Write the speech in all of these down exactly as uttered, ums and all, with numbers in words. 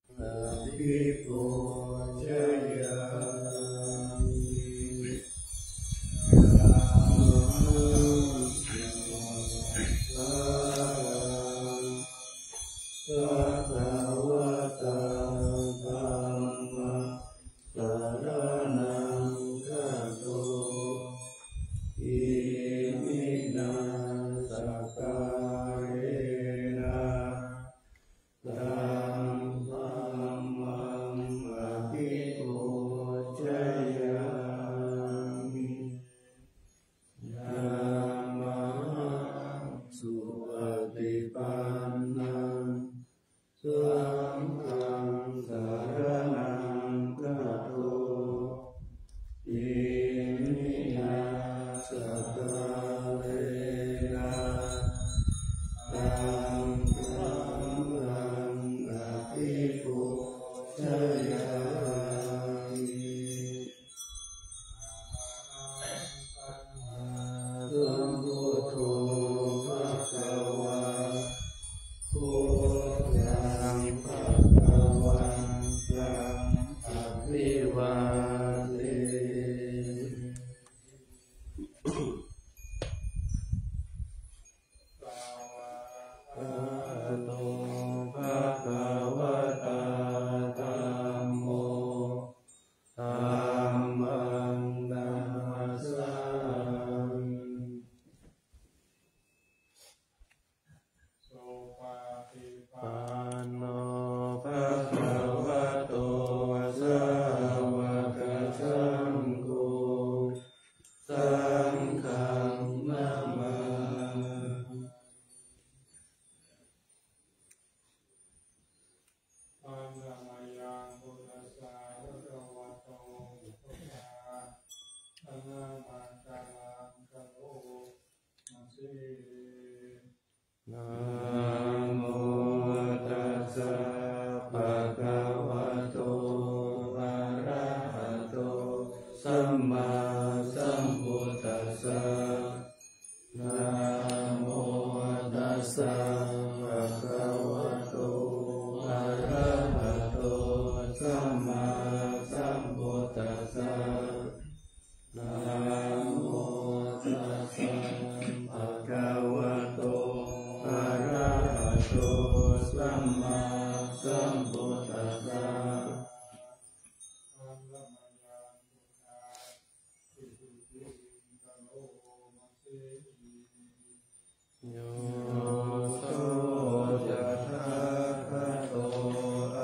abhipūjayāmi. Bhagavatā dhammasaraṇaṃ gato, iminā sakkārena taṃ dhammaṃ abhipūjayāmi. Yāmahaṃ supaṭipannaṃ saṅghaṃ saraṇaṃ gato, iminā sakkārena taṃ dhammaṃ abhipūjayāmi. Arahaṃ sammāsambuddho bhagavā, buddhaṃ bhagavantaṃ abhivādemi. Svākkhāto bhagavatā dhammo, dhammaṃ namassāmi. Supaṭipanno bhagavato sāvakasaṅgho, saṅghaṃ namāmi. Handa mayaṃ buddhassa bhagavato pubbabhāganamaskaraṃ karoma se. Namo tassa bhagavato arahato sammāsambuddhassa. Namo tassa bhagavato arahato sammāsambuddhassa. Namo tassa bhagavato arahato sammāsambuddhassa. Yo so tathāgato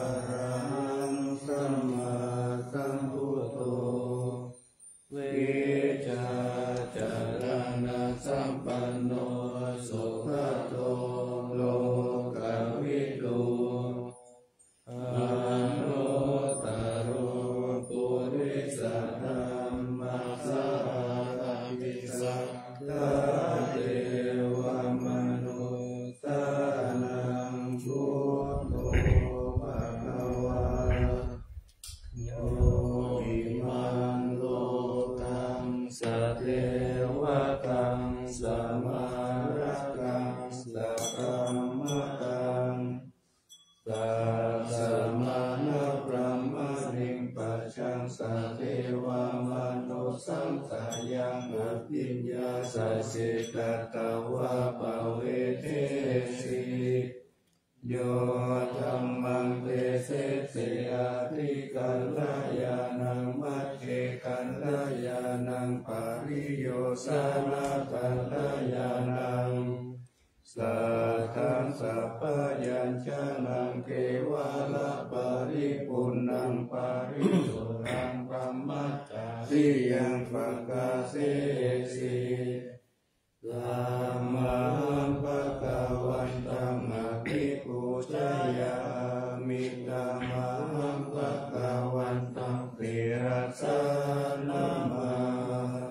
arahaṃ sammāsambuddho, vijjācaraṇasampanno sugato lokavidū, anuttaro purisadammasārathi satthā devamanussānaṃ buddho bhagavā. Yo imaṃ lokaṃ sadevatāṃ samārakaṃ sabrahmakaṃ sassamaṇabrāhmaṇiṃ pajaṃ sadevamanussapadaṃ abhiññāsaci tatra pavedesi. Yo dhammaṃ desesi attikalyāṇaṃ, maggikalyāṇaṃ, pariyosānakalyāṇaṃ, saddhaṃ sabbayañjanaṃ kevalaparipuṇṇaṃ parisuddhaṃ brahmacariyaṃ pakāsesi. Tamhaṃ bhagavantaṃ abhipūjayāmi, tamhaṃ bhagavantaṃ sirasā namāmi.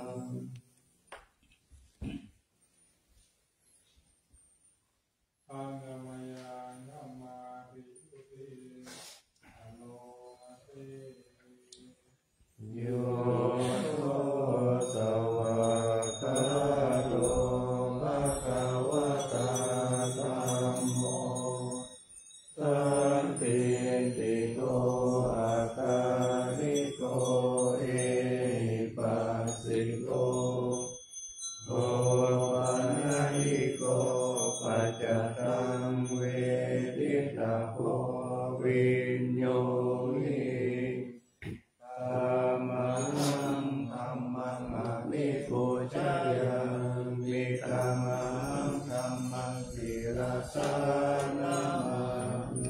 Handa mayaṃ dhammaṃ abhigūtimiṃ anumāsemi. Yo so svākkhāto bhagavatā dhammo, tapo viññūhi. Tammahaṃ dhammaṃ abhipūjayāmi, tammahaṃ dhammaṃ sirasā namāmi.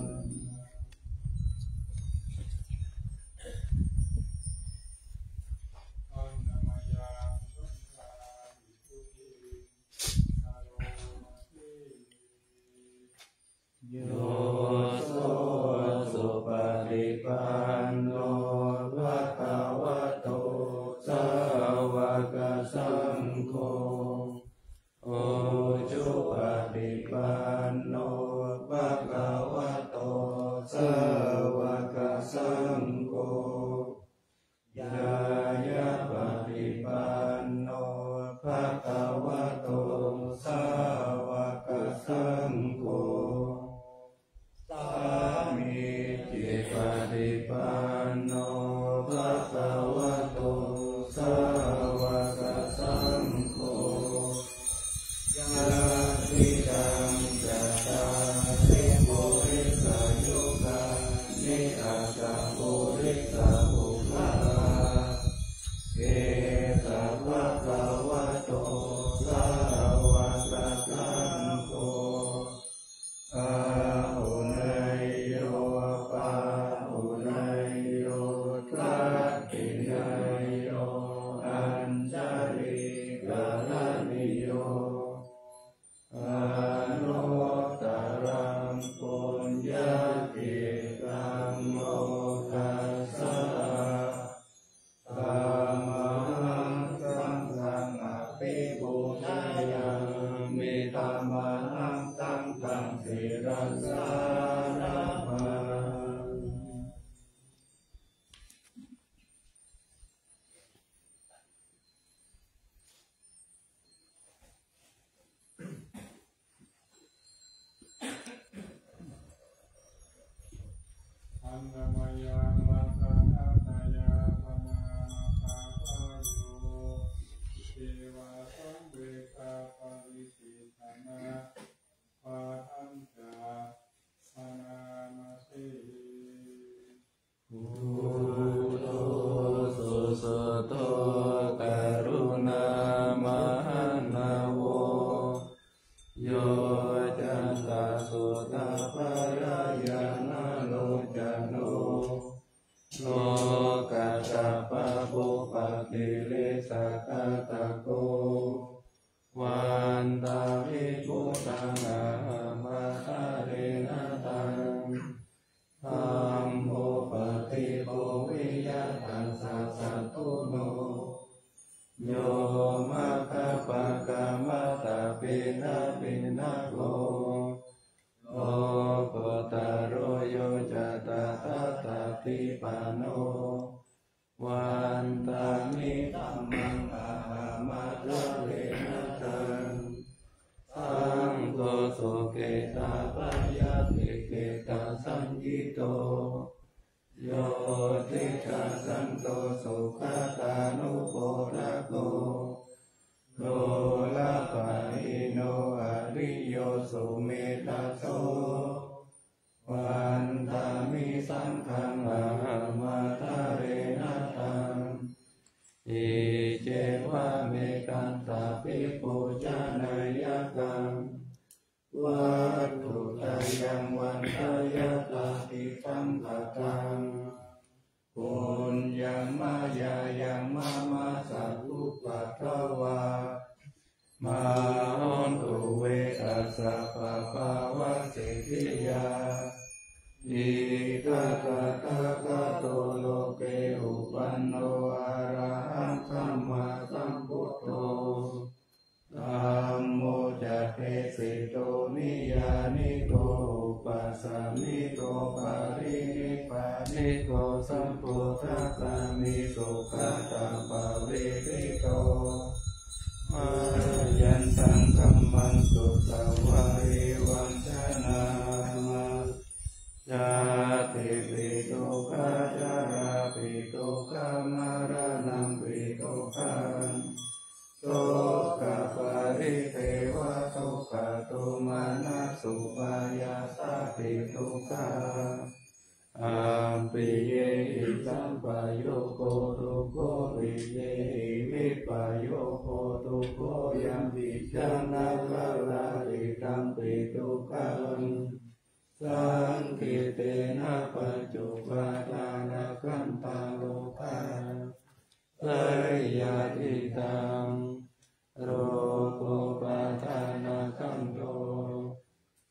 Yo so supaṭipanno bhagavato sāvakasaṅgho, ujupaṭipanno bhagavato sāvakasaṅgho, ñāyapaṭipanno bhagavato sāvakasaṅgho, sāmīcipaṭipanno bhagavato sāvakasaṅgho, yadidaṃ cattāri purisayugāni aṭṭha purisapuggalā, esa bhagavato sāvakasaṅgho, āhuneyyo pāhuneyyo dakkhiṇeyyo añjalikaraṇīyo, anuttaraṃ puññakkhettaṃ lokassā. Tammahaṃ saṅghaṃ abhipūjayāmi, tammahaṃ saṅghaṃ sirasā namāmi. Handa mayaṃ vandanattayāsanamāpappayo, ceva samvegā paṭicchennā, padañca bhaṇāma se. Buddho susuddho karuṇāmahaṇṇavo, yoccantasuddhaparañāṇalocano, lokassāpabhūpatilesagghātako, vandāmi buddhaṃ ahaṃ ādarena taṃ. Dhammo paṭibbojena satthuno, yo maggappakamatapedavinako, lokuttaro yo ca tathāgatapaṭipanno, vandāmi dhammaṃ ahaṃ ādarena taṃ. Saṅgho sukhetappayabhijitasaññito, yo tiṭṭhañcanto sugatānupodako, dulāpahīno ariyo sumedhaso, vandāmi saṅghaṃ ahaṃ ādarena taṃ. Icceva mettaṃ sabbe pūjanīyaṃ, vatthuttayaṃ vandeyya ṭhāti saṅghataṃ. Puññaṃ mayā yaṃ mama sabbupaddavā, mā hontu ve tassa pāpāvajjitiyā. Idha tathāgato loke uppanno arahaṃ sammāsambuddho, dhammo ca desito niyyāniko upasāmiko parinibbāniko sambodhaṃ gāmi sugatā pavedito. Ayañcaṃ dhammaṃ sutvā ye vajjamānā, jātipi dukkhā jarāpi dukkhā maraṇampi dukkhaṃ, sokaparidevadukkhadomanassupāyāsāpi dukkhā. Appiyehi sampayogo dukkho, piyehi vippayogo dukkho, yampicchaṃ na karāti tampi dukkhaṃ. Saṅkhittena pañcupādānakkhandhā rūpā seyyathidaṃ. Rūpupādānakkhandho,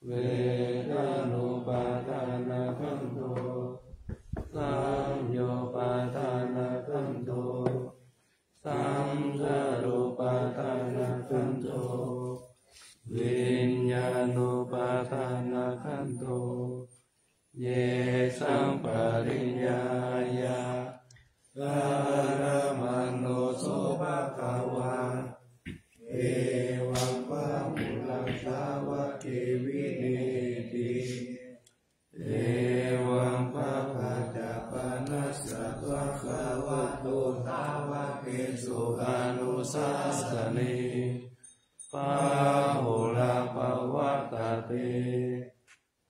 vedanupādānakkhandho, saññupādānakkhandho, saṅkhārupādānakkhandho, viññāṇupādānakkhandho. Yesaṃ pariññāya saddamanusso bhagavā, evaṃ bahulaṃ sāvake vineyyati, evaṃ bhagañca panassa bhagavato sāvakesu anusāsanī, bahulā pavattati.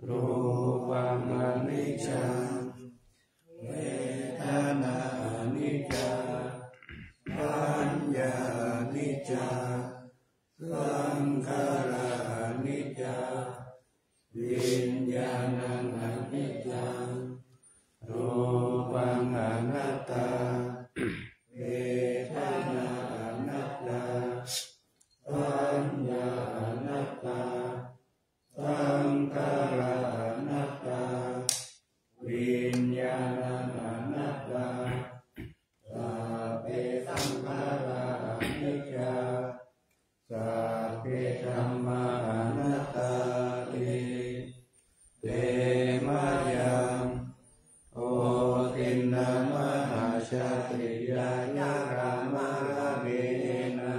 Rūpaṃ aniccaṃ, vedanā aniccā, saññā aniccā, saṅkhārā aniccā, viññāṇaṃ aniccaṃ. Rūpaṃ anattā, vedanā anattā, saññā anattā, saṅkhārā anattā, viññāṇaṃ anattā. Sabbe saṅkhārā aniccā, sabbe dhammā anattāti. Te mayaṃ otiṇṇamahācāti, yāyaramāraṇena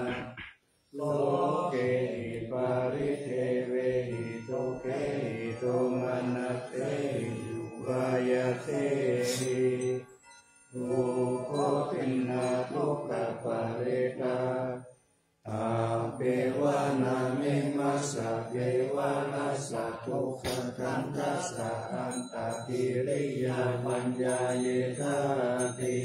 sokehi paridevehi dukkhehi domanassehi upāyāsehi. Dukkhotiṇṇā dukkhaparetā appeva nāme, massa kevalassa dukkhakhandhassa antakiriyā paññāyessāti.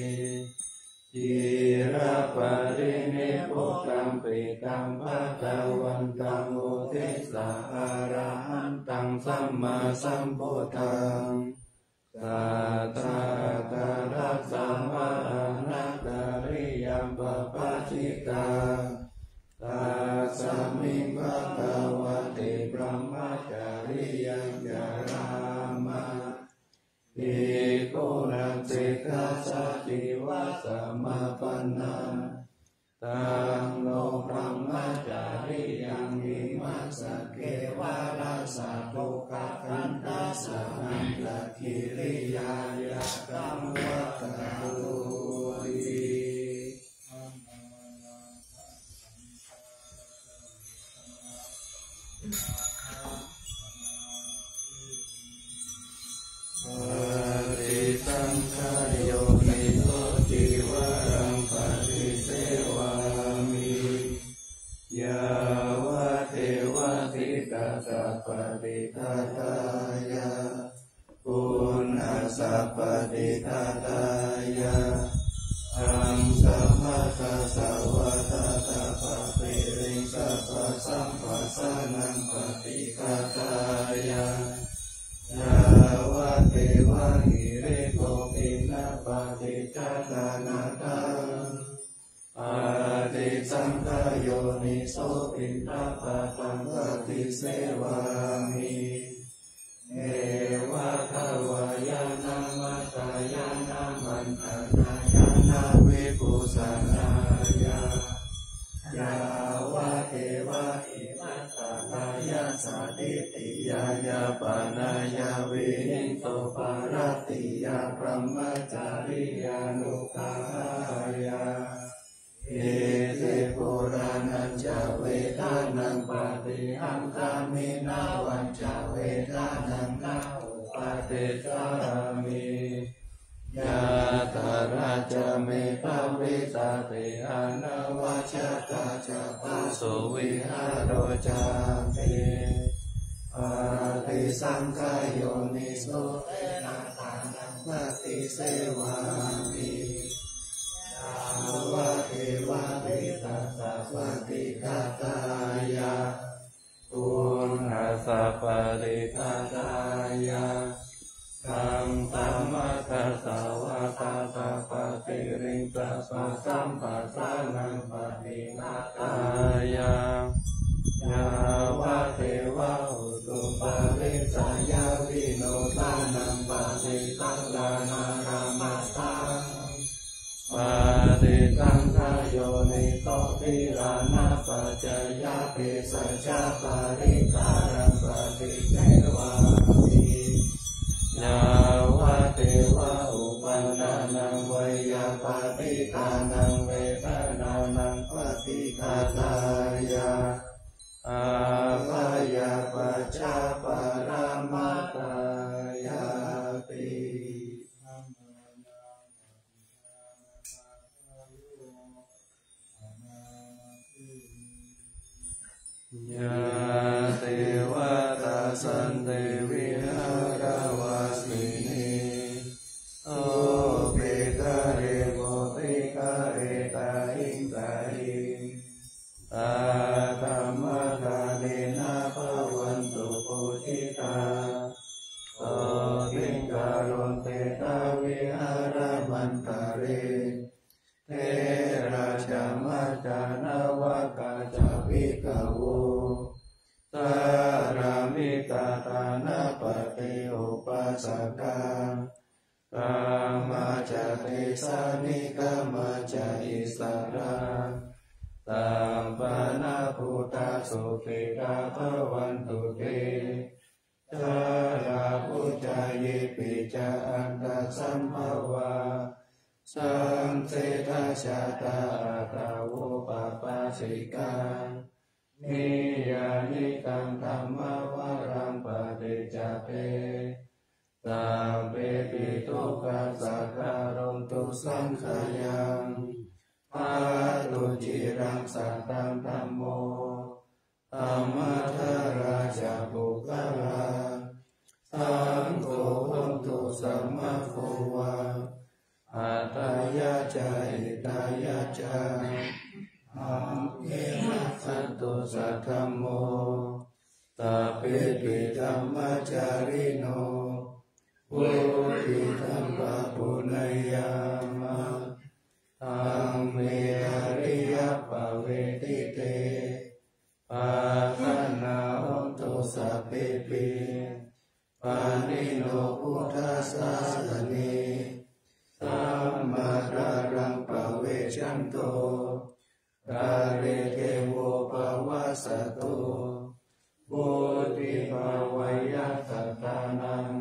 Ciraparinibbutampi taṃ bhagavantaṃ uddissa arahantaṃ sammāsambuddhaṃ, satthattarassamānāgariyaṃ pabbajitā. Tasmiṃ bhagavati brahmacariyaṃ carāma bhikkhūnaṃ sekkhāsacīvasamapannaṃ. Taṃ no brahmacariyaṃ vimassa kevalassa dukkhakhandhassa antakiriyāya saṃvattanti. Paṭisaṅkhā yoniso cīvaraṃ paṭisevāmi, yāvadeva sītassa paṭighātāya, uṇhassa paṭighātāya, aṃsamakkhassavatthattapapiriṃsapasamphassānaṃ paṭighātāya, yāvadeva hirikopinapaṭicchādanatthaṃ. Paṭisaṅkhā yoniso piṇḍapātaṃ paṭisevāmi, neva davāya na madāya na maṇḍanāya na vibhūsanāya, yāvadeva imassa kāyassa ṭhitiyā yāpanāya vihiṃsūparatiyā brahmacariyānuggahāya. Iti purāṇañca vedanaṃ paṭihaṅkhāmi navañca vedanaṃ na uppādessāmi, yātrā ca me bhavissati anavajjatā ca phūso vihāro cāti. Paṭi saṅkhayoniso tena ṭhānaṃ paṭisevāmi. Yāvadeva cittassa paṭighātāya, puññassa paṭighātāya, saṅghammassa svākkhātapaṭirisappasamphassānaṃ paṭighātāya, yāvadeva utuparissayavinodanaṃ paṭisallānārāmatthaṃ, paṭisaṅkhayoniso gilānapaccayabhesajjaparikkhāraṃ paṭisevāmi. Yāvadeva uppannānaṃ veyyābādhikānaṃ vedanānaṃ paṭighātāya, bhayapajjhaparamatāyāti. Yā devatā santi vihāravāsinī, thūpe ghare bodhighare tahiṃ tahiṃ, tā dhammadānena bhavantu pūjitā. Sotthiṃ karontedha vihāramaṇḍale, therā ca majjhā navakā ca bhikkhavo, pāramitaddhānapatī upāsakā, gāmā ca desā nigamā ca issarā, sappāṇabhūtā sukhitā bhavantu te. Jalābujā yepi ca aṇḍasambhavā, saṃsedajātā athavopapāsikā, niyyānikaṃ dhammavaraṃ paṭicca te, sabbepi dukkhassa karontu saṅkhayaṃ. Ṭhātu ciraṃ sataṃ dhammo, dhammaddharā ca puggalā, saṅgho hotu samaggo va, atthāya ca hitāya ca. Amhe rakkhatu saddhammo, sabbepi dhammacārino, vuḍḍhitaṃ papuṇeyyāma, dhamme ariyappavedite. Pāṇino hontu sabbepi, pāṇino buddhasāsane, sammā dhāraṃ pavecchanto, kāle devo pavassatu. Vuḍḍhibhāvāya sattānaṃ,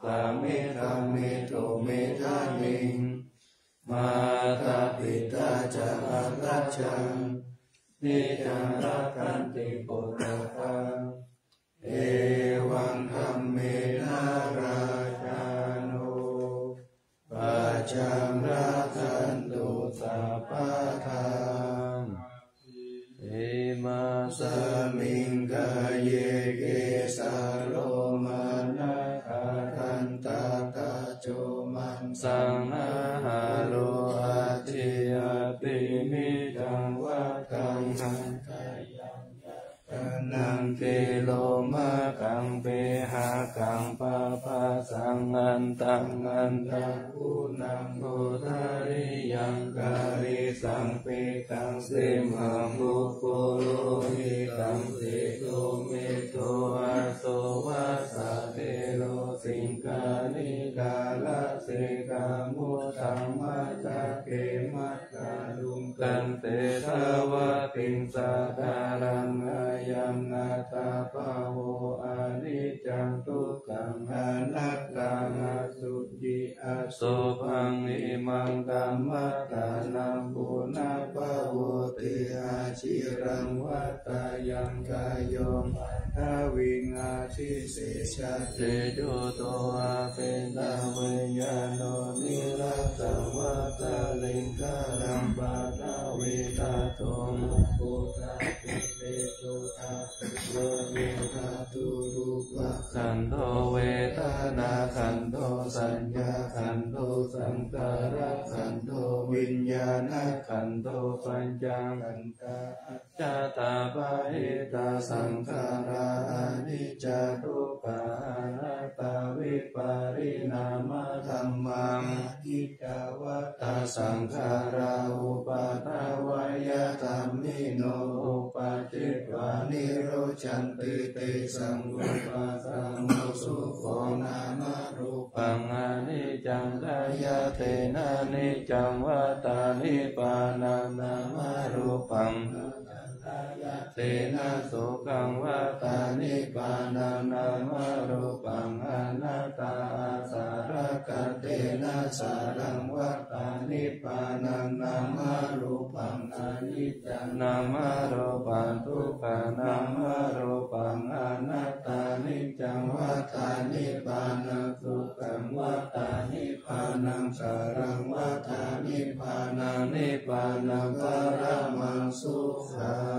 samiddhaṃ netu medaniṃ, mātā pitā ca atrajaṃ, niccaṃ rakkhanti puttakaṃ, evaṃ dhammena rājāno, pajaṃ rakkhantu sabbadā. Imasmiṃ kāye kesā lomā nakhā dantā taco maṃsā hārati aṭṭhimicaṃ vataṃ hadayaṃ candano kilomakaṃ pahakaṃ pabhasaṃ antaṃ antaguṇaṃ odāriyaṃ karīsaṃ pettaṃ simhaṃ pubbu lohitaṃ tejo medo vaso vāsavanesino singha nigala sekha mudhaṃ matthake ma taluṃ kanthe dvāvatiṃ sādaraṃ ayaṃ attabhāvo aniccaṃ dukkhaṃ anattā asuci asubhaṃ imaṃ kammadānaṃ punabbhavoti aciraṃ vatayaṃ kāyo paṭhaviṃ adhisessati jhotho apetaviññāṇo nirattavattaliṅgaraṃ paṭhavīdhātuṃ āpodhātuṃ tejothātuṃ vāyodhātuṃ rūpa khandho saññākhandho saṅkhārakhandho viññāṇakhandho pañcakkhandhā ajjhattā bahiddhā saṅkhārā aniccā dukkhā anattā vipariṇāmadhammā. Aniccā vata saṅkhārā uppādavayadhammino uppajjitvā nirujjhanti tesaṃ vūpasamo sukho nāmarūpaṃ aniccaṃ ṭhāyattena niccaṃ vata nibbānaṃ nāmarūpaṃ ṭhāyattena sukhaṃ vata nibbānaṃ nāmarūpaṃ anattā āsarakkhattena saraṃ vata nibbānaṃ nāmarūpaṃ aniccaṃ nāmarūpaṃ dukkhā nāmarūpaṃ anattā niccaṃ vata nibbānaṃ sukhaṃ vata nibbānaṃ saraṃ vata nibbānaṃ nibbānaṃ paramaṃ sukhaṃ.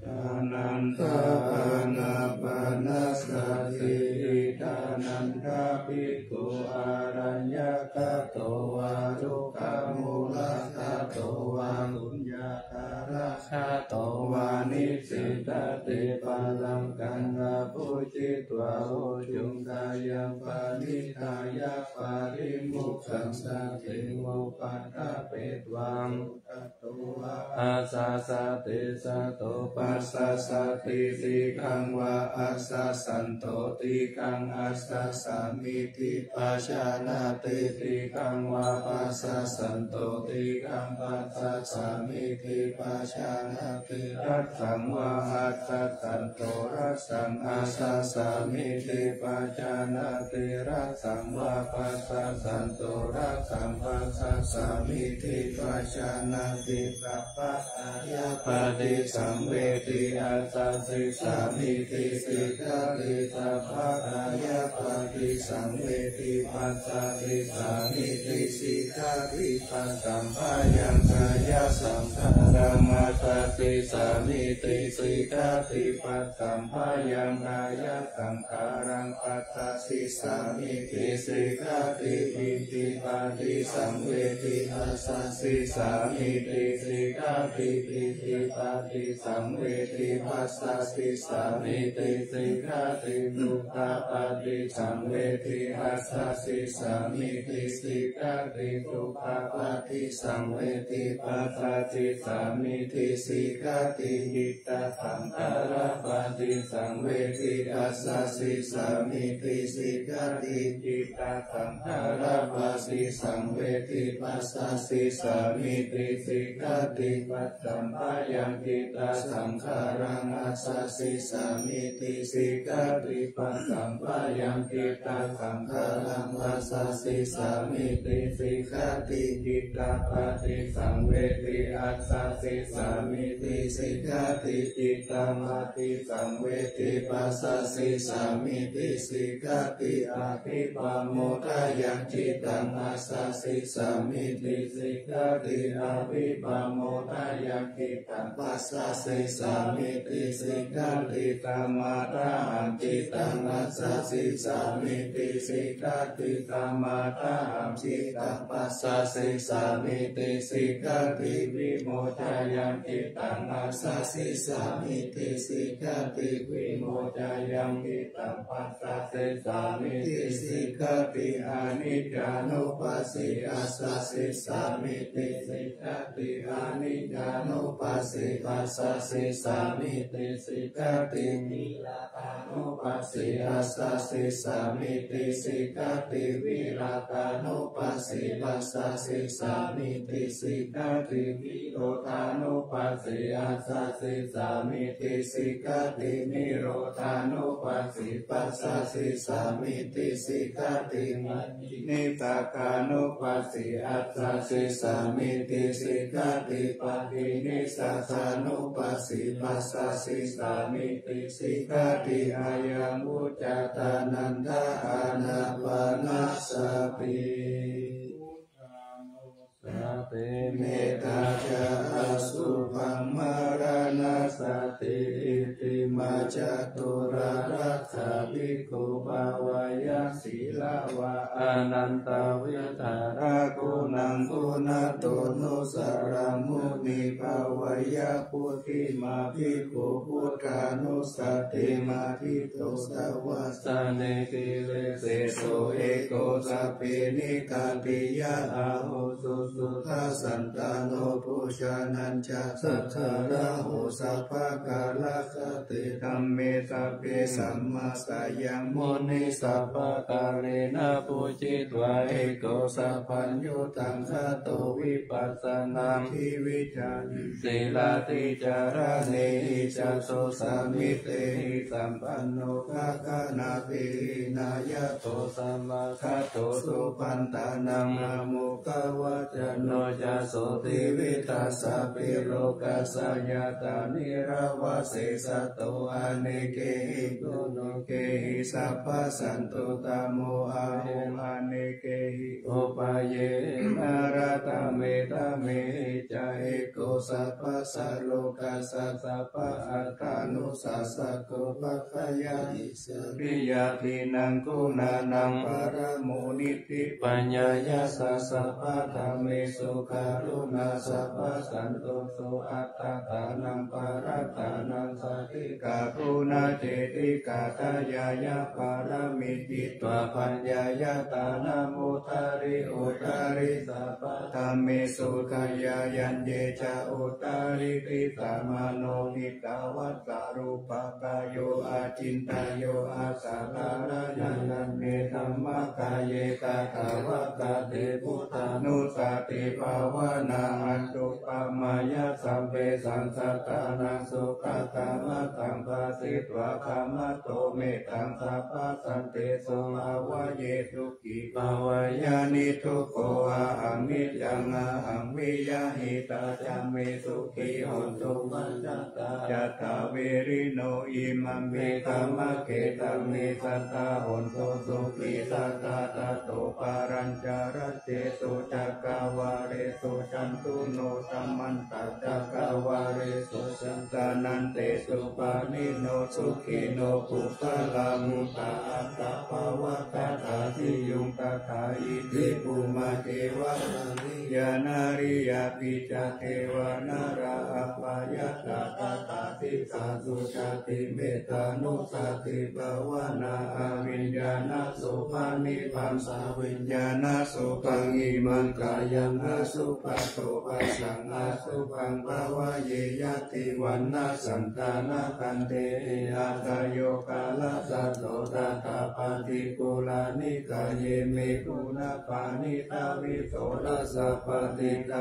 Anantā ānāpanasati. Iddhānanda bhikkhu āraññakato vā rukkhamūlagato vā suññāgāragato vā nisissate pallaṅkaṃ abhujitvā ujuṃ khayyaṃ paṇidhāya parimokkhāya tatheva paṭṭhapetvā sugato vā asassati. Sato passassati, dīghaṃ vā assassanto dīghaṃ assassāmīti pajānāti, dīghaṃ vā passassanto dīghaṃ passassāmīti pajānāti, hrasaṃ vā assassanto hrasaṃ assassāmīti pajānāti, hrasaṃ vā passassanto hrasaṃ passassāmīti pajānāti. Sabbakāyapaṭisaṃvedi assasissāmīti sikkhati, sabbakāyapaṭisaṃvedi passasissāmīti sikkhati, pasamphayaṃ kāyasaṅkhāraṃ assasissāmīti sikkhati, pasamphayaṃ kāyasaṅkhāraṃ passasissāmīti sikkhati, pītipaṭisaṃvedi assasissāmīti sikkhati, pītipaṭisaṃvedi passasissāmīti sikkhati, sukhapaṭisaṃvedi assasissāmīti sikkhati, sukhapaṭisaṃvedi passasissāmīti sikkhati, cittasaṅkhārapaṭisaṃvedi assasissāmīti sikkhati, cittasaṅkhārapaṭisaṃvedi passasissāmīti sikkhati, pasamphayaṃ cittasaṅkhāraṃ assasissāmīti sikkhati, pasamphayaṃ cittasaṅkhāraṃ passasissāmīti sikkhati, cittapaṭisaṃvedi assasissāmīti sikkhati, cittapaṭisaṃvedi passasissāmīti sikkhati, abhipamodāya cittaṃ assasissāmīti sikkhati, abhipamodāya cittaṃ passasissāmīti sikkhati, samathāhaṃ cittaṃ assasissāmīti sikkhati, samathāhaṃ cittaṃ passasissāmīti sikkhati, vimocāya cittaṃ assasissāmīti sikkhati, vimocāya cittaṃ passasissāmīti sikkhati, aniccānupassī assasissāmīti sikkhati, aniccānupassī passasissāmīti sikkhati, virāgānupassī assasissāmīti sikkhati, virāgānupassī passasissāmīti sikkhati, nirodhānupassī assasissāmīti sikkhati, nirodhānupassī passasissāmīti sikkhati, paṭinissagānupassī assasissāmīti sikkhati, paṭinissagānupassī passasissāmīti sikkhati, ayaṃ vuccatā ānanda ānāpanasati. Mettā ca asubhaṃ maraṇasati. Itimā caturā rakkhaṃ bhikkhū bhāweyya sīlavā anantavidhānaṃ guṇaṃ guṇato nusaraṃ muni bhāweyya. Puthimā bhikkhū buddhānussatiṃ adhiṭṭho savā sane giriseso ekosappi nikkhatiyā ahuṃ susuddhasantano bojjhañcañca saṅghāraho sabbakālakkhate dhamme sabbe samāsayaṃ muni sabbakālena pūjitva ekosappaṃ yuddhaṃ kato vipassanāhi vijjāhi sīlādicāraṇehi cāsu samitehi sampanno gaganābhidhānayato samāgato supaṇṇānaṃ āmukavacano ca sotthi vittaṃ sabbe lokassa yātā nirvāsesato anekehi guṇukehi sabbasantukaṃ mohahu anekehi upāyehi narattame dhamme ca eko sabbasā lokassa sabbaatthānusassako paccayāni sāriyādīnaṃ guṇānaṃ paramoniṭṭhi paññāya ca sabbadhammesu karuṇā sabbasanto so attānaṃ parattānaṃ sādhikā guṇā cetikā dāyāya pāramī citvā paññāya tāna mudhari uttari sabbadhammesu dāyāyaññe ca uttari disā mano hitvā sarupa kāyo acintayyo asathārā ca yāne dhammakāye tathāgatā te buddhānussati bhāvanā anuppamāya sabbesaṃ sattānaṃ sukhataṃ attaṃ bhāsitva khamato mettaṃ sabbasantesu bhāvaye sukhī bhāvaye niddukkho ahaṃ niccaṃ ahaṃ viya hitatā ca me sukhī hontu maññatha. Cattāverino imampi dhammakkhetaṃ me sadā hontu sukhī sadā. Tato pālañca rājesu cakkavāḷesu cātuno samantā cakkavāḷesu jātā nāntesu pāṇino sukhino puggalā muttā attabhāvagatā siyuṃ tathā iti bhummā ceva nariyā nariyā picca devā nalā appajaitā tathā disā sucati mettānussati bhāvanā aviññāṇasubhaṃ nibbānasubhaṃ viññāṇasubhaṃ imaṃ kāyaṃ asubhato phasaṃ asubhaṃ bhāvaye. Yadi vaṇṇasantanagandehi ādayo kālassāto tathā paṭikulā nikāye me guṇapāṇidhaviso rasa paṭiṭṭhā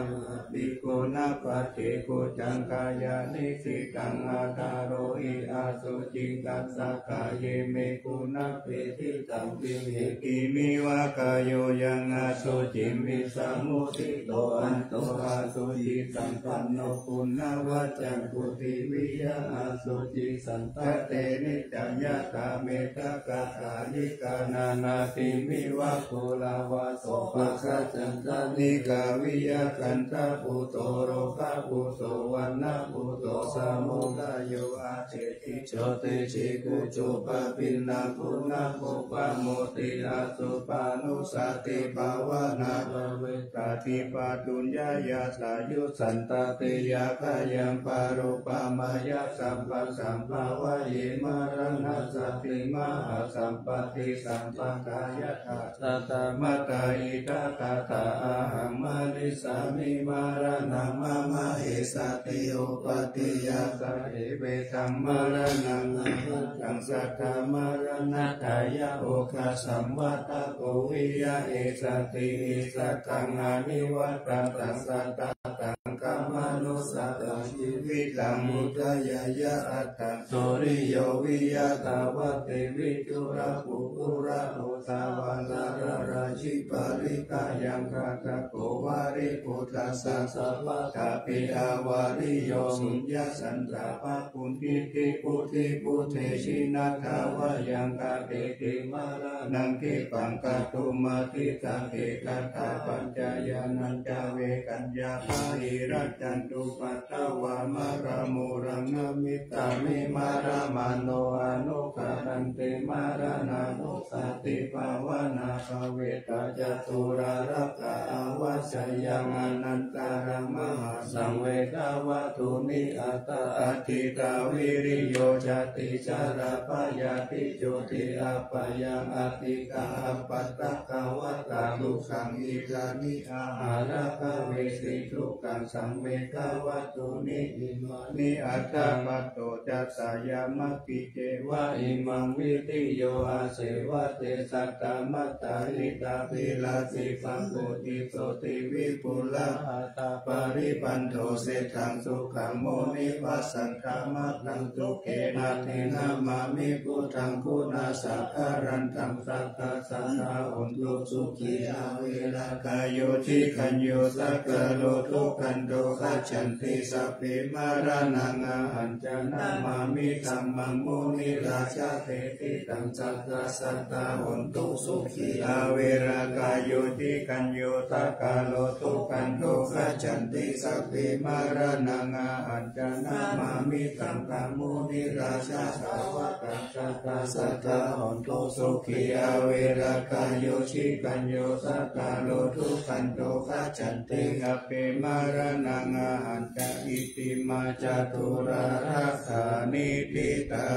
bhikkhūnaṃ paṭikuccaṃ kāyanisitaṃ aṭṭharohi asuciṃ tassa kāye me guṇapīḷitaṃ pīḷitimiva kāyo yaṃ asuciṃ visa mucchito anto asucisampanno puṇṇavaccaṃ puthiviyaṃ asucisaṅkhate niccaṃ yathā me ṭhakkhātarikā nanāsimiva ghoravā sopāga canddanikā viya gandhabhūto lokabhūto vaṇṇabhūto samudayo aseṭṭhi jotisi kucco pabinnaṃ guṇakuppamoti asupanussati bhāvanā bhāvettādipattuññāya sāyussantatiyakhāyaṃ paruppamāya sabbasaṃ bhāvaye maraṇasāti mahāsampatti sampadā yathā saddamattā idha tattha ahaṃ marissāmi maraṇaṃ mama essati uppattiya sacchivediṃ maraṇaṃ appattaṃ saddamaraṇatthāya oghasambhātapo viya essati issataṃ anivajjataṃ sattā taṃ kammanussataṃ jīvitaṃ udayāya attaṃ suriyo viya dāvati viduḷakukkuraosavā nalārāja Parikāyaṃ katvā kho Vāriputtasāvakā te avāriyā suññā santāpā bhūtiṭṭhibuddhibhūtehi na dvāyaṃ katehi maraṇaṃ khippaṃ kātumatthitā te tathāpaccayānañca vegaññā bāhirajjhattupaddavā maramūlaṃ namassāmi. Maramāno anuggahāti maraṇānussatibhāvanā bhāvitā ca tūlārāgā avajjeyya. Anantaraṃ mahāsaṃvedavātūni aṭṭha atītā viriyo jāti jarā byādhi jotī apayaṃ anīghā apāda vatā dukkhaṃ. Idāni āhārā bhavesi dukkhaṃ saṃvedavātūni imāni aṭṭha. Patto cassa yāmā kiceva imaṃ vitiyo aseva te satta mattā hitaṃ virāsipamoditoti vipulā attaparibhāṇado seṭṭhaṃ sukhaṃ munivassanaṃ. Mataṃ dukkhe natthinamāmi buddhaṃ guṇasaṅgharantaṃ sadā sadā hontu sukhī averā kāyo cikañño sakalo dukkhato gacchanti sabbe maraṇaṃ ahañca namāmi dhammaṃ munirājadesitaṃ sadā sadā hontu sukhī averā kāyo cikañño sakalo dukkhato gacchanti sabbe maraṇaṃ ahañca namāmi saṅghaṃ munirājadesitaṃ sadā sadā hontu sukhī averā kāyo cikañño sakalo dukkhato gacchanti sabbe maraṇaṃ ahañca. Iti mā ca tūlārāgā niṭṭhitā.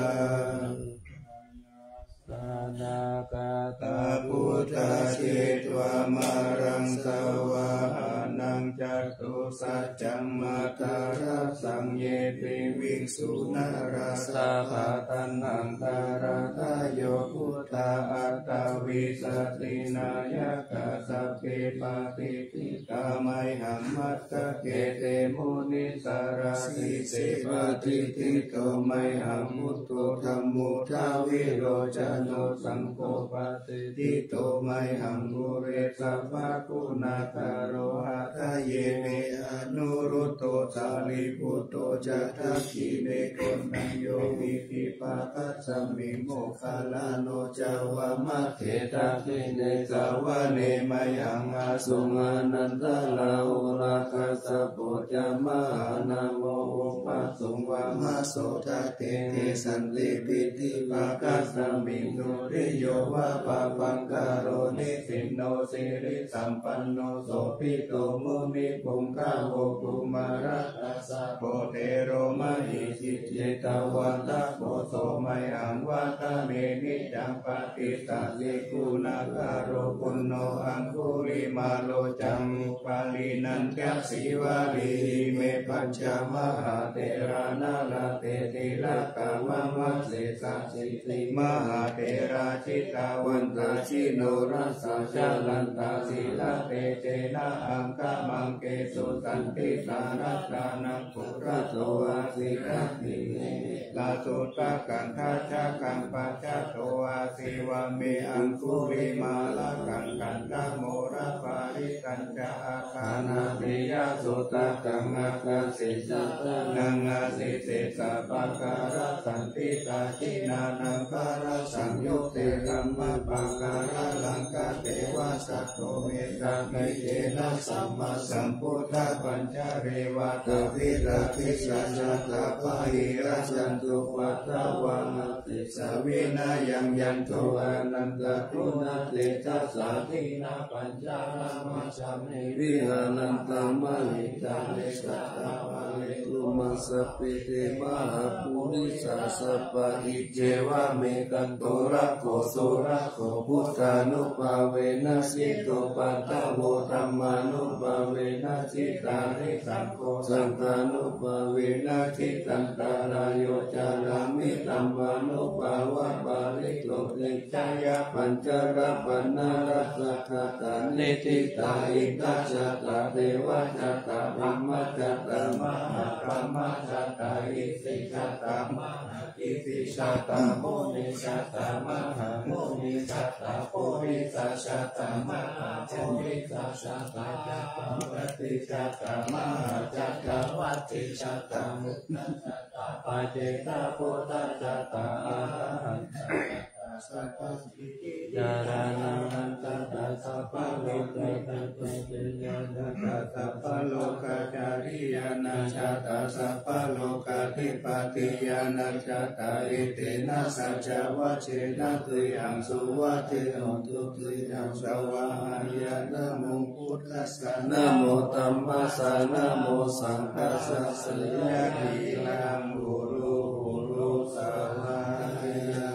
Tathāgatā buddhā jetvā māraṃ savāhanaṃ catusaccāmatarasaṃ ye piviṃsu narāsabhā. Taṇhaṅkarādayo buddhā aṭṭhavīsati nāyakā sabbe patiṭṭhi tā mayhaṃ matthake te munissarā. Sīse patiṭṭhito mayhaṃ buddho dhammo dvilocano saṅgho patiṭṭhito mayhaṃ ure sabbaguṇākaro. Hadaye me anuruddho sārīputto ca dakkhiṇe koṇḍañño piṭṭhibhāgasmiṃ moggallāno ca vāmake. Dakkhiṇe savane mayhaṃ āsuṃ ānandarāhulā kassapo ca mahānāmo ubhāsuṃ vāmasotake. Kesanti piṭṭhibhāgasmiṃ suriyo va pabhaṅkaro nisinno sirisampanno sobhito munipuṅgavo. Kumārakassapo thero mahesī cittavādako so mayhaṃ vadane niccaṃ patiṭṭhāsi guṇākaro. Puṇṇo aṅgulimālo ca upālī nandasīvalī ime pañca mahātherā nalāṭe tilakā mama. Sesāsīti mahātherā jitavantā jinorasā jalantā sīlatejena aṅgamaṅgesu saṇṭhitā. Ratānaṃ purato āsi dakkhiṇe mettasuttakaṃ dhajaggaṃ pacchato āsi vāme aṅgulimālakaṃ. Khandhamoraparittañ ca āṭānāṭiyasuttakaṃ ākāse chadanaṃ āsi sesā pākārasaṇṭhitā. Jinānaṃ bālasaṃyutte dhammapākāralaṅkate vasato me sāmike na sammāsambuddhapañjare. Vātapittādisañjātā bāhirajjhattupaddavā āse savinayaṃ yanto anantaguṇatejasā. Jinapañjaramajjha me viharantaṃ mahītale sadā pālentu maṃ sabbe te mahāpurisāsabhā. Iccevamekaṃ torako surakkho buddhānubhāvena jitupaddavo dhammānubhāvena jitārisaṅgho saṅghānubhāvena jitantarāyo carāmi dhammānubhāvapālito. Jayapañjarapaṇṇarasakkatā niṭṭhitā iddhajātā devakāyā brahmajātā mahābrahmajātā isijātā mahā Iddhijātā munisāsana, mahāmunisāsana, purīsajātā, mahāpurisajātā, cakkavattijātā, mahācakkavattijātā, buddhajātā, paccegabuddhajātā, arahantā jātā, sabbasīti carānaṃ jātā, sabbalokadhipatiyānaṃ jātā, sabbalokacāriyānaṃ jātā, sabbalokadhipatiyānaṃ jātā, etena saccavajjena tuyhaṃ suvatthi hotu, tuyhaṃ svāhāya. Namo buddhassa, namo dhammassa, namo saṅghassa, jayasiddhaṃ hotu, hotu, svāhāya.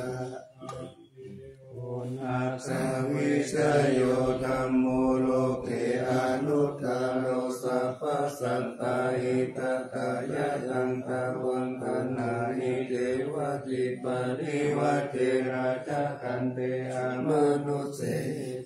Buddhassa vijayo dhammo loke anuttaro, sabbasattahitatthāya taṃ tvaṃ gaṇhāhi devadipāni vajirakkhe amanusse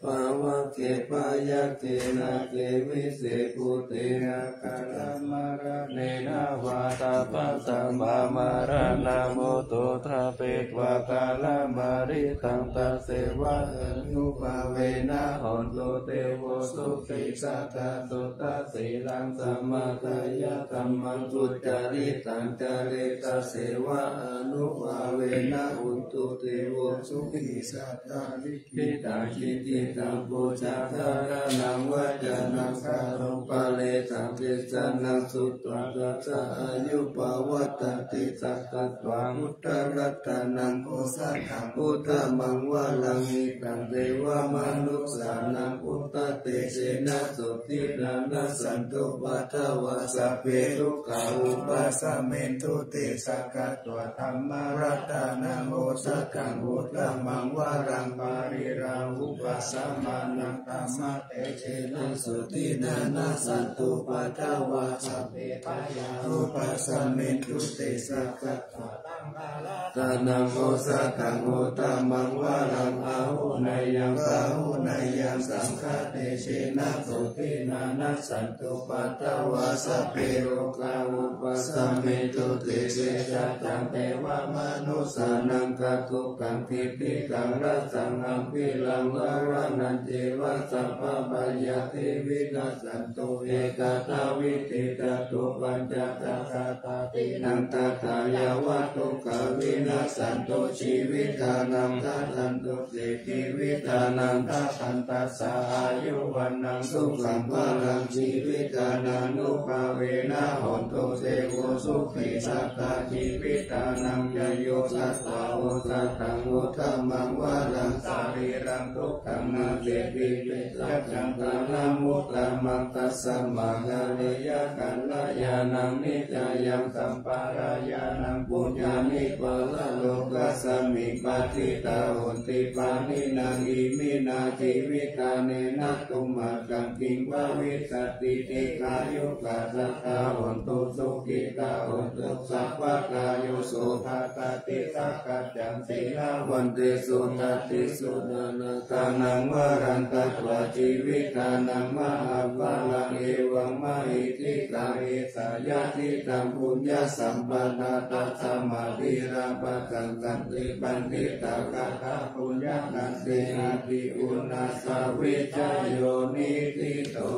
pāvake byagghe nāge vise bhūte akālamaraṇena vā sapattaṃ vā maraṇaṃ mutto ṭhapetvā kālamāritaṃ. Taseva ānubhāvena hotu devo sukhī sadā, sotthasīlaṃ samādāya dhammaṃ sucaritaṃ care. Taseva ānubhāvena hotu devo sukhī sadā, likkhitaṃ cintitaṃ pūjaṃ dhāraṇaṃ vācanaṃ garuṃ paresaṃ desanaṃ sutvā saha āyu pavaḍḍhatīti. Sakkatvā buddharatanaṃ osathaṃ uttamaṃ varaṃ hitaṃ devamanussānaṃ buddhatejena sotthinā nassantupaddavā sabbe dukkhā vūpasamentu te. Sakkatvā dhammaratanaṃ osathaṃ uttamaṃ varaṃ pariḷāhūpasamanaṃ dhammatejena sotthinā nassantupaddavā sabbe bhayā vūpasamentu te. Sakkatvā saṅgharatanaṃ osathaṃ uttamaṃ varaṃ āhuneyyaṃ pāhuneyyaṃ saṅghatejena sotthinā nassantupaddavā sabbe rogā vūpasamentu te. Saccaṃ devamanussānaṃ kātukaṃ titikkaṃ rasaṃ gambhīraṃ dāvanañceva sabbabhayā te vinassantu ekatāvīti. Catuppañcasatā dīnaṃ tathāya vatthuka vinassantu jīvitānaṃ dadantu te jīvitānaṃ dadantassa āyu vaṇṇaṃ sukhaṃ balaṃ jīvitā ānubhāvena hontu devo sukhī sadā. Jīvitānaṃ yayo sattva osathaṃ uttamaṃ varaṃ sarīraṃ duk khaṃ naseti vessaccaṃ dhanamuttamaṃ tasmā kālena kalyāṇaṃ nikkhayaṃ sampādāyānaṃ puññāni paralokasmiṃ patiṭṭhā honti pāṇinā. Iminā jīvitā nena tumhākaṃ kiṃ bhavissati dīghāyukā sadā hontu sukhitā hontu sabbakāyo. Sotthā sati sakkaccaṃ sīlavantesu natthi sudānadānaṃ varaṃ katvā jīvitānaṃ mahapphalaṃ evaṃ mahiddhikā esa yadidaṃ puññasampadā tasmā dhīrā bhaddantā te paṇḍitā katā puññakatā iti. Uṇhissavijayo niṭṭhito.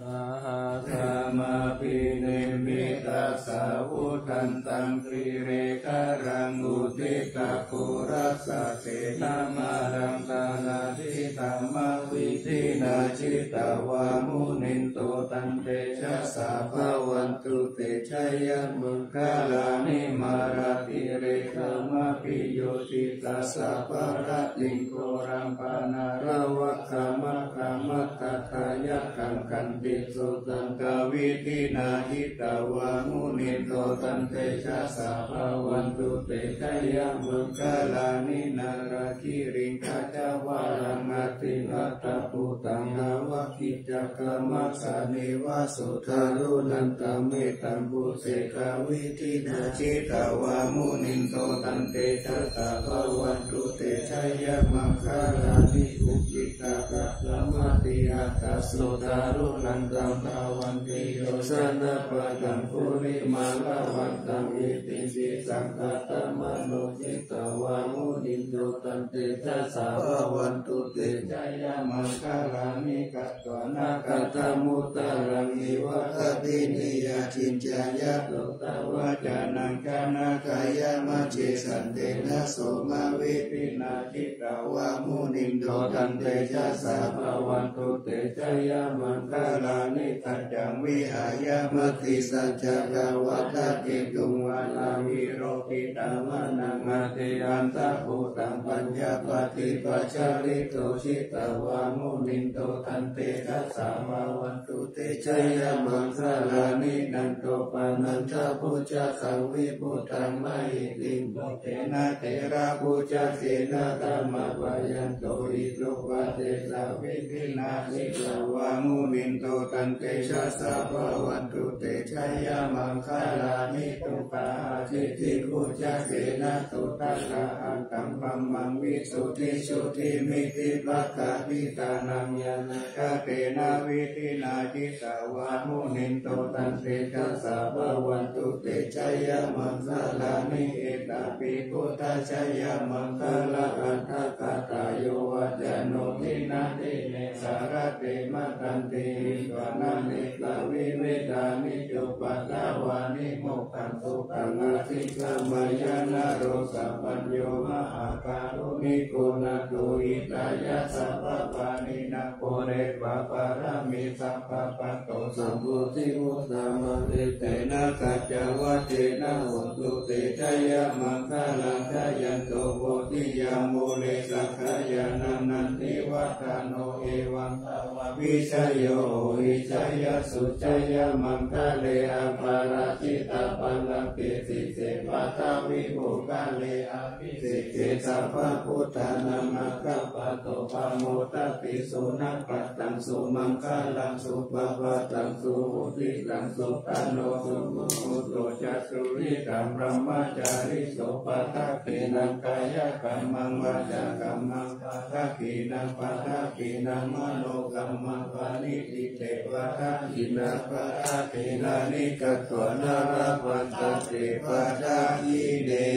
Sahassamabhinimmitasāvudhantaṃ girimekhalaṃ uditaghorasasenamāraṃ dānādidhammavidhinā jitavā munindo tantejasā bhavatu te jayamaṅgalāni. Mārātirekamabhiyujjhitasabbarattiṃ ghorampanāḷavakamakkhamathaddhayakkhaṃ khantīsudantavidhinā jitavā munindo tantejasā bhavatu te jayamaṅgalāni. Nāḷāgiriṃ gajavaraṃ atimattabhūtaṃ dāvaggicakkamasanīva sudāruṇantaṃ mettambusekavidhinā jitavā munindo tantejasā bhavatu te jayamaṅgalāni. Ukkhittakhaggamatihatthasudāruṇantaṃ dhāvantiyojanapathaṅgulimālavantaṃ iddhībhisaṅkhatamano jitavā munindo taṃtejasā bhavatu te jayamaṅgalāni. Katvāna kaṭṭhamudaraṃ iva gabbhinīyā ciñcāya duṭṭhavacanaṃ janakāyamajjhe santena somavidhinā jitavā munindo taṃtejasā bhavatu te jayamaṅgalāni. Taccaṃ vihāya matisaccakavādaketuṃ vādābhiropitamanaṃ atiandhabhūtaṃ paññāpadīpajalito jitavā munindo taṃtejasā bhavatu te jayamaṅgalāni. Nandopanandabhujagaṃ vibudhaṃ mahiddhiṃ puttena therabhujagena damāpayanto iddhūpadesavidhinā jitavā munindo taṃtejasā bhavatu te jayamaṅgalāni. Duggāhadiṭṭhibhujagena sudaṭṭhahatthaṃ brahmaṃ visuddhijutimiddhibakābhidhānaṃ ñāṇā gadena vidhinā jitavā munindo taṃtejasā bhavatu te jayamaṅgalāni. Etāpi buddhajayamaṅgalaaṭṭhagāthā yo vācano dinadine sarate matandī hitvānanekavividhāni cupaddavāni mokkhaṃ sukhaṃ adhigameyya naro sapañño. Mahākāruṇiko nātho hitāya sabbapāṇinaṃ pūretvā pāramī sabbā patto sambodhimuttamaṃ. Etena saccavajjena hotu te jayamaṅgalaṃ. Jayanto bodhiyā mūle sakyānaṃ nandivaḍḍhano evaṃ tvaṃ vijayo hohi jayassu jayamaṅgale aparājitapallaṅke sīse paṭhavipokkhare abhiseke sabbabuddhānaṃ aggappatto pamodati. Sunakkhattaṃ sumaṅgalaṃ supabhātaṃ suhuṭṭhitaṃ sukhaṇo sumuhutto ca suyiṭṭhaṃ brahmacārisu padakkhiṇaṃ kāyakammaṃ vācākammaṃ padakkhiṇaṃ padakkhiṇaṃ manokammaṃ paṇidhī te padakkhiṇā padakkhiṇāni katvāna labhantatthe padakkhiṇe.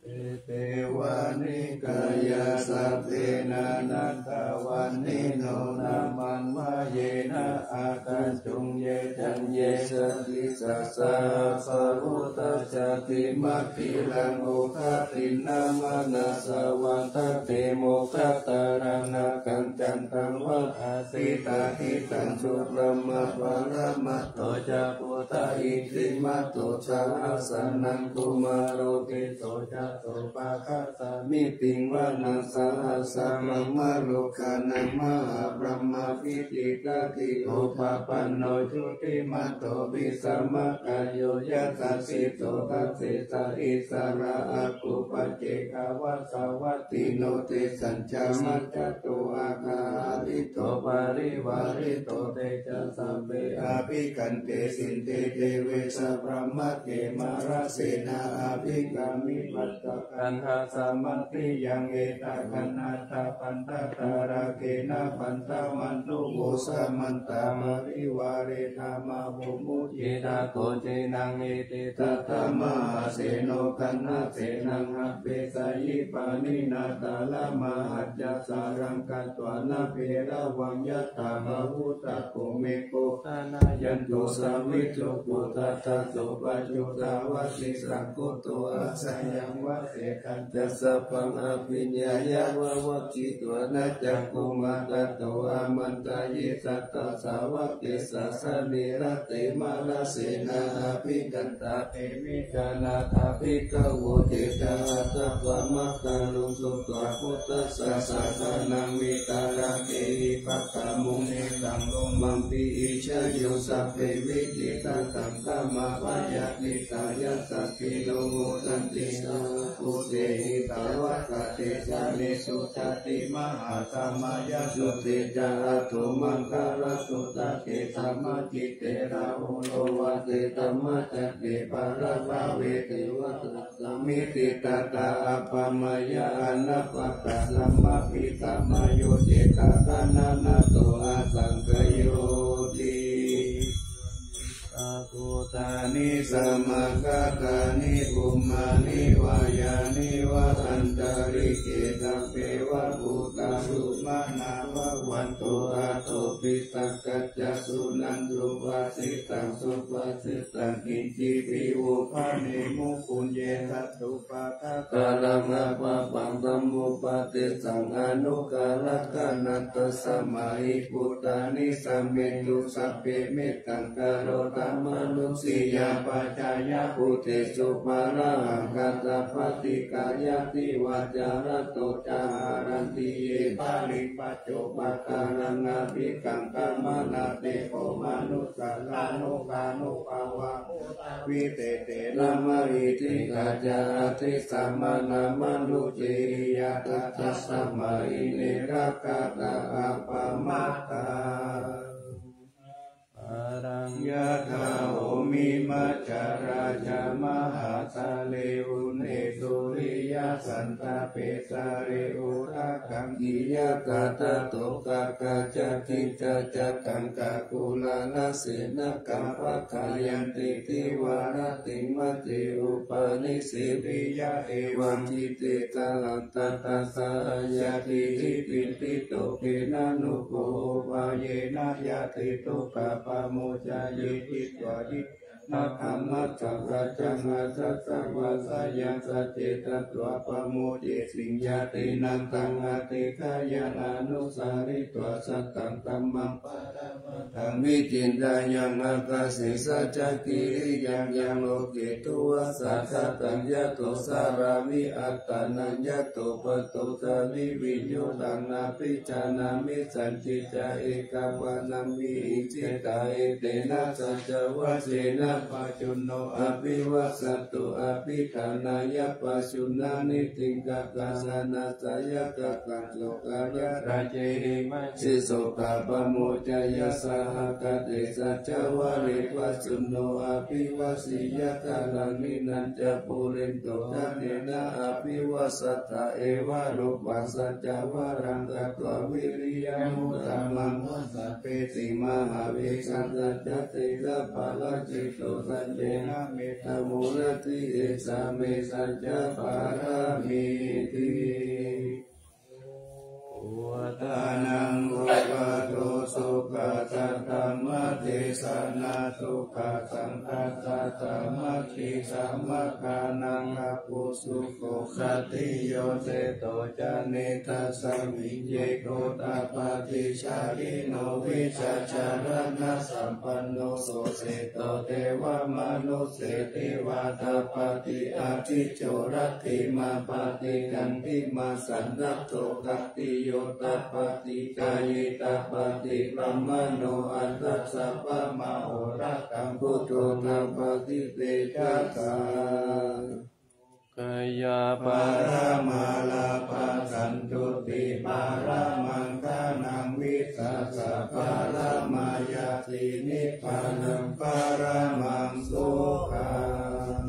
Ete vā nikāyā sabbe nānattavaṇṇino nāmanvayena āgañchuṃ ye caññe sadisā saha bāhusacchādimagiraṃ oghatiṇṇamanāsavaṃ. Tañce mokkhaddharaṃ nāgaṃ candaṃva asitātitaṃ subrahmā paramatto ca buddhā iddhimato saha sanaṅkumāro tisso ca sopāga samitiṃ vanaṃ sahassaṃ brahmalokānaṃ mahābrahmābhitiṭṭhati. Upapanno jutimanto bhismākāyo yasassi so. Dasettha issarā āgū paccekavasavattino tesañca majjhato āga hārito parivārito. Te ca sabbe abhikkante sinde deve sabrahmake mārasenā abhikkāmi passa kaṇhassa mandiyaṃ. Etha gaṇhatha bandhatha rāgena bandhamatthu vo samantā parivāretha mā vo muñcittha koci naṃ. Iti tattha mahāseno kaṇhasenaṃ apesayi pāṇinā talamāhacca sāraṃ katvāna bheravaṃ yathā pāvussako megho thanayanto savijjuko. Tadā so paccudāvatti saṅkuddho asayaṃvase kañca sabbaṃ abhiññāya vavakkhitvāna cakkhumā. Tato āmantayi satthā sāvake sāsane rate mārasenā abhikkantā. Te vijānātha bhikkhavo cittavādapamādaruṃ sutvā buddhassa sāsanaṃ vītarāgehi pakkāmuṃ nesaṃ lomampi iñjayuṃ. Sabbe vijitasaṅ kamā bhayātītā yasassino modanti saha bhūtehi Ettāvatā ca amhesu sāti mahāsamayasutte ca ātahumaṅgalasuttaṃ. Ekaṃ dhammacitte Rāhulā āvutto dhammacakke pāṇabhāve devasāsame ṭhitā. Taṃ appamāya anappakāsaṃ abhisamāyuṃ cittaṃ anannaṃ asaṅkhayoti. Bhūtāni samāgatāni bhummāni vā yāni va antalikkhe sabbeva bhūtā sumanā bhavantu athopi sakkacca suṇantu bhāsitaṃ. Subhāsitaṃ kiñcivi vo bhaṇemu puññe tatthu pāpakaraṃ apāpaṃ samupādessaṃ anuggarakanā. Tasmā hi bhūtā nisāmethu sabbe mettaṃ karotha mānusiyā pajāya bhūtesu pāṇahaṃ. Kataṃ paṭiggaṇhati vā carato ca haranti ye baliṃ paccu pākāraṃ abhikaṅkhamānā. Te kho manussā kāyānubhāvā bhūtā visetena mahiddhikā ca ādessanāmā manussīyā. Tathāsmā hi ne rakkhatha appamattā. Balaṃ yathā bhummimajjharā ca mahāsālī uṇhisū riyasāntāpe sāre udakaṅkhi yathā tadokā ca khīṇā ca kaṅkā kulāna senakā pakkhayanti divā rattiṃ majjhe upanisi viyā. Evaṃ ṭhitiyā sahassā āyatī piṭṭhito khenanuko upayena yati dukkhā pamuccaye. Hitvā dīghā nātha majjhaṅgā ca asasaṃ vāsayaṃ sacce tatvā pamucce siṃ. Yāti naṃ taṃ adhiṭṭheyya anusaritvā sataṃ dhammaṃ paramatthaṃ vicindeyya. Ākāse saccakiriyamaṃ loke duvassā sataṃ yato sārāmi attanaññato patto samiṃ viññū taṃ nābhijānāmi sañcicca ekapaṇṇaṃ vihiṃsitā. Etena saccavajjena pajjunno abhivajjato abhiṭhānāya pajunāni dīghakālaṃ anantaññātakaṃ sokāya raññe vimajjhe sokā pamuccayya. Sahagate saccavajje pajjunno abhivajjeyya kālaṃ tiṇṇañca puriṃ dukkhadena abhivajjatā. Evaṃ rūpaṃ saccavajjena katvā vīriyamuttamaṃ sabbe mahāviraṃ saccatejaparaṃ jitā saccena medhā vivaradati. Esā me saccaparāmīti. Bhūtānaṃ uppādo sukhaṃ saddhammadesanā sukhaṃ saṅghassa sāmaggī samaggānaṃ pubbu sukho. Khattiyo seṭṭho ca netasmiṃ ye gotapādi jalino vijjācaraṇasampanno so seṭṭho devamanussānaṃ hitvānantaṃ paṭivattiyo rattimāpatti candimā sannaddho khattiyo tapati jhāyī tapati brāhmaṇo atha sabbamahorattiṃ buddho tapati tejasā. Kayā pāramā labhantatthuti pāramaṃ dānaṃ vissāsapāramāyāti nibbānaṃ paramaṃ sukhaṃ.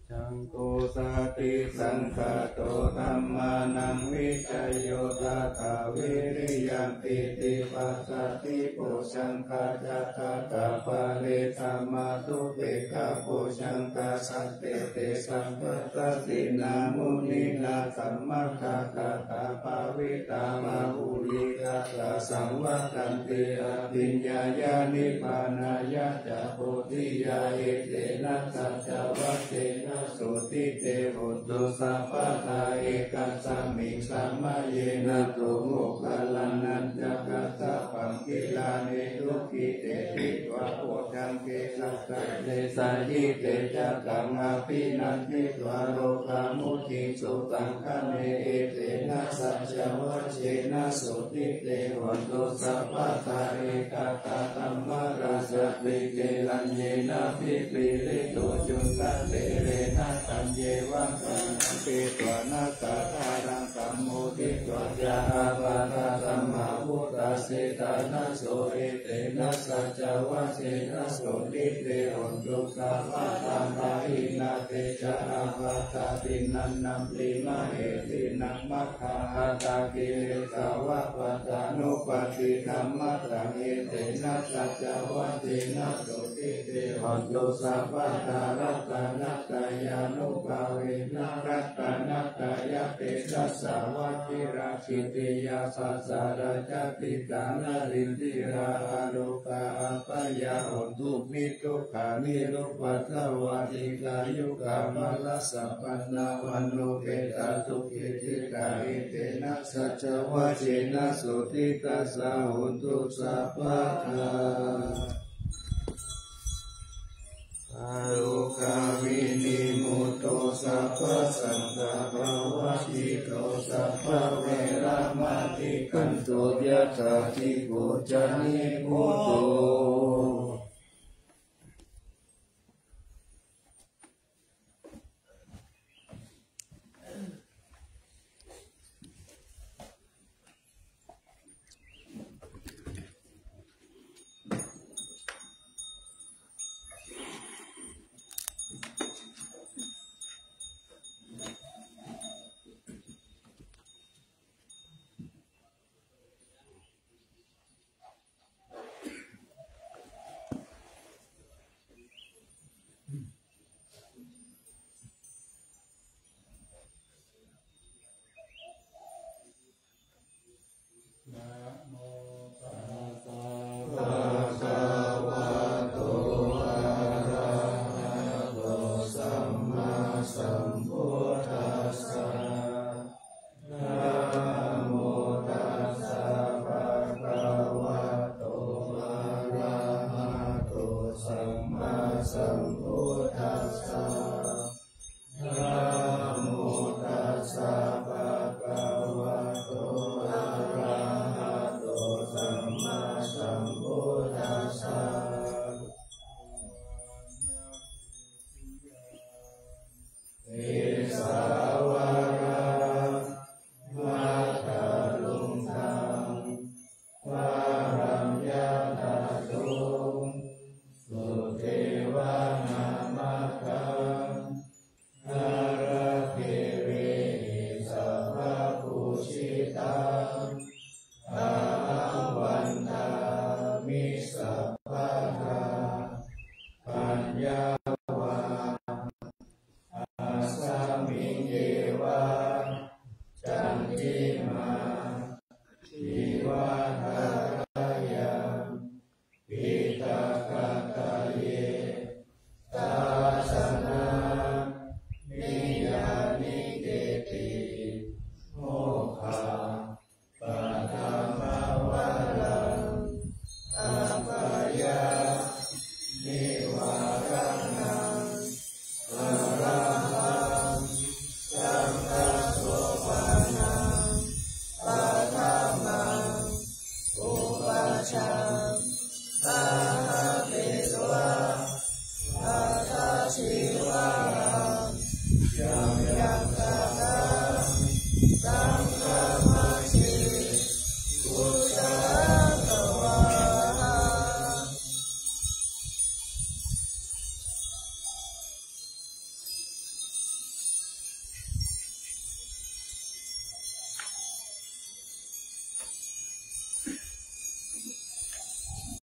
Jaṃ kho satisaṅkhāto dhammānaṃ vicayo tathā vīriyampīti passaddhi bojjhaṅgā ca tathāpare samādhupekkhabojjhaṅgā sattete sabbadassinā muninā sammadakkhātā bhāvitā bahulīkatā saṃvattanti abhiññāya nibbānāya ca bodhiyā. Etena saccavajjena sotthi te hotu sabbadā. Ekasmiṃ samaye nātho moggallānañca kassapaṃ gilāne dukkhite ṭhitva Saṅghe satta desajite ca taṃ abhinanditvā rogā mucciṃsu taṅkhaṇe. Etena saccavajjena sotthi te hotu sabbadā. Ekadā dhammarājāpi gelaññenābhipīḷito cundattherena taññeva sannampetvā nakkhattaraṃ sammoditvā ca ābādhā tamhā vuṭṭhāsi ṭhānaso. Etena saccavajjena sotthi te hotu sabbadā. Pahīnā te ca ābādhā tiṇṇannampi mahesinaṃ maggāhatakilesā va pattānuppattidhammataṃ. Etena saccavajjena sotthi te hotu sabbadā. Ratanattayānubhāvena ratanattayatejasā vajirakkhittiyā bhaddharajapitā narindirā arogā abyā hontu niddukkhamā nirupaddavā dīghāyukā balā sampannā vaṇṇupetā sukhī dīghā. Etena saccavajjena sotthi tassa hotu sabbadā. Arogā vinimutto sabbasantāpavajjito sabbaveramatikkanto yathā dīpo ca nibbuto.